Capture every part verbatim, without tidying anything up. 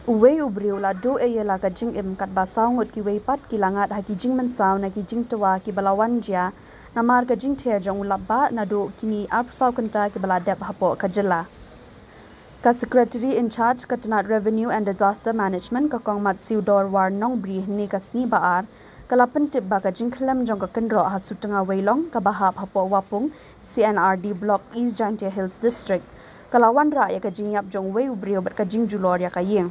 Uwei u briew u la duh ïa la ka jingim katba saw ngut kiwei pat ki la ngat ha ki jingmynsaw na ki jingtwa kiba la wan jia namar ka jingther jong u lapbah naduh kine arphew saw kynta kiba la dep hapoh ka jylla. Ka Secretary in Charge ka tnat Revenue and Disaster Management, ka Kong Matsiewdorwar Nongbri, hynne ka sngi Ba-ar ka la pyntip ba ka jingkhyllem jong ka kynroh ha Sutnga Weilong kaba hap hapoh Wapung C&RD Block, East Jaintia Hills District, ka la wanrah ïa ka jingïap jong uwei u briew bad ka jingjulor ïa ka ïing.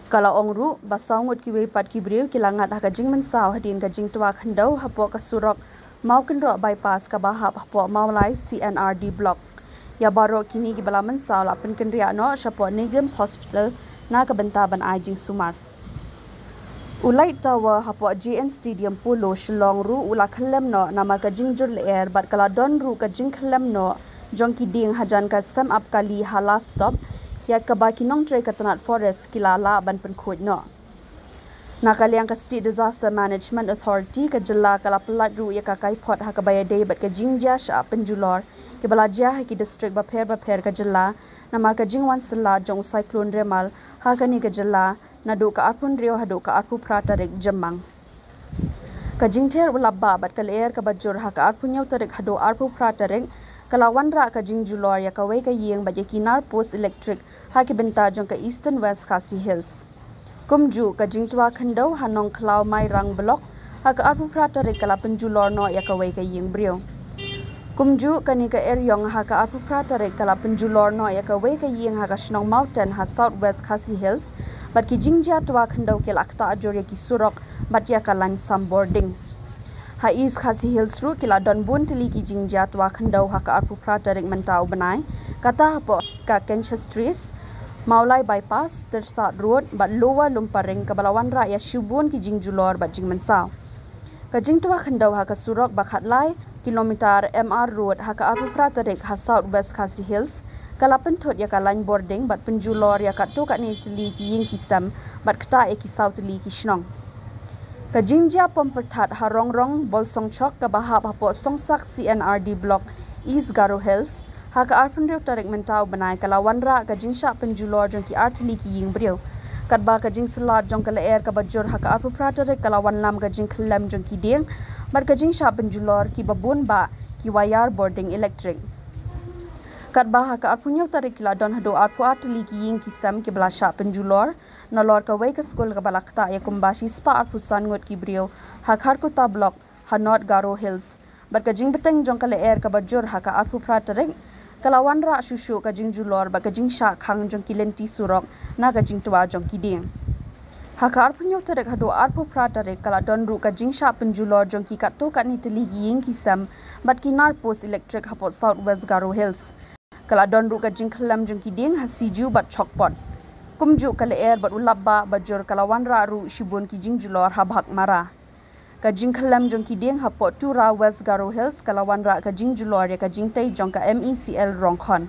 Ka la ong ruh ba saw ngut kiwei pat ki briew ki la ngat ha ka jingmynsaw hadien ka jingtwa khyndew hapoh ka surok Mawkynroh Bypass kaba hap hapoh Mawlai C&RD Block. Ïa baroh kine kiba la mynsaw la pynkynriah noh shapoh NEIGRIHMS Hospital na ka bynta ban ai jingsumar. U light tower hapoh JN Stadium, Polo, Shillong ruh u la khyllem noh namar ka jingjur lyer bad ka la don ruh ka jingkhyllem noh jong ki dieng hajan ka sem ap kali ha Last Stop, ïa kaba ki nongtrei ka tnat Forest ki la lah ban pynkhuid noh. Na ka liang ka State Disaster Management Authority, ka jylla ka la pyllait ruh ïa ka kaiphod ha kaba ïadei bad ka jingjia shah pynjulor kiba la jia ha ki district bapher bapher ka jylla namar ka jingwan syllah jong u Cyclone Remal ha kane ka jylla naduh ka arphew hynriew haduh ka arphew phra tarik Jymmang. Ka jingther u lapbah bad ka lyer kaba jur ha ka arphew hynñiew tarik haduh arphew phra tarik ka la wanrah ka jingjulor ïa kawei ka ïing bad ïa ki nar post elektrik ha ki bynta jong ka Eastern West Khasi Hills. Kumjuh ka jingtwa khyndew ha Nongkhlaw Mairang Block ha ka arphew phra tarik ka la pynjulor noh ïa kawei ka ïing briew. Kumjuh kane ka eriong ha ka arphew phra tarik ka la pynjulor noh ïa kawei ka ïing ha ka shnong Mawten ha South West Khasi Hills, bad ki jingjia twa khyndew ki la ktah jur ïa ki surok bad ïa ka lain sam bording. Ha East Khasi Hills ruh ki la don bun tylli ki jingjia twa khyndew ha ka arphew phra tarik mynta u bnai, kata hapoh ka Kenchestries, Mawlai Bypass, Tyrsad Road bad Lower Lumparing kaba la wanrah ïa shibun ki jingjulor bad jingmynsaw. Ka jingtwa khyndew ha ka surok ba khatlai kilometer M R Road ha ka arphew phra tarik ha South West Khasi Hills ka la pynthut ïa ka lain bording bad pynjulor ïa katto katne tylli ki ïing ki sem bad ktah ïa ki saw tylli ki shnong. Ka jingjia pom pyrthat ha Rongrong Bolsongchok kaba hap hapoh Songsak C&RD Block, East Garo Hills, ha ka arphew hynriew tarik mynta u bnai ka la wanrah ka jingshah pynjulor jong ki ar tylli ki ïing briew. Katba ka jingsyllat jong ka lyer kaba jur ha ka arphew phra tarik ka la wanlam ka jingkhyllem jong ki dieng bad ka jingshah pynjulor kiba bun bah ki wire bording elektrik. Katba ha ka arphew hynñiew tarik ki la don haduh arphew ar tylli ki ïing ki sem kiba la shah pynjulor, nalor kawei ka skul kaba la ktah ïa kumba shispah arphew san ngut ki briew ha Kharkutta Block ha North Garo Hills. Bad ka jingbteng jong ka lyer kaba jur ha ka arphew phra tarik ka la wanrah shuh shuh ka jingjulor bad ka jingshah khang jong ki lynti surok na ka jingtwa jong ki dieng. Ha ka arphew hynñiew tarik haduh arphew phra tarik ka la don ruh ka jingshah pynjulor jong ki katto katne tylli ki ïing ki sem bad ki nar post elektrik hapoh South West Garo Hills. Ka la don ruh ka jingkhyllem jong ki dieng ha Siju bad Chokpot. Kumjuh ka lyer bad u lapbah ba jur ka la wanrah ruh shibun ki jingjulor ha Bhakmara. Ka jingkhyllem jong ki dieng hapoh Tura, West Garo Hills ka la wanrah ka jingjulor ïa ka jingtei jong ka M E C L Rongkhon.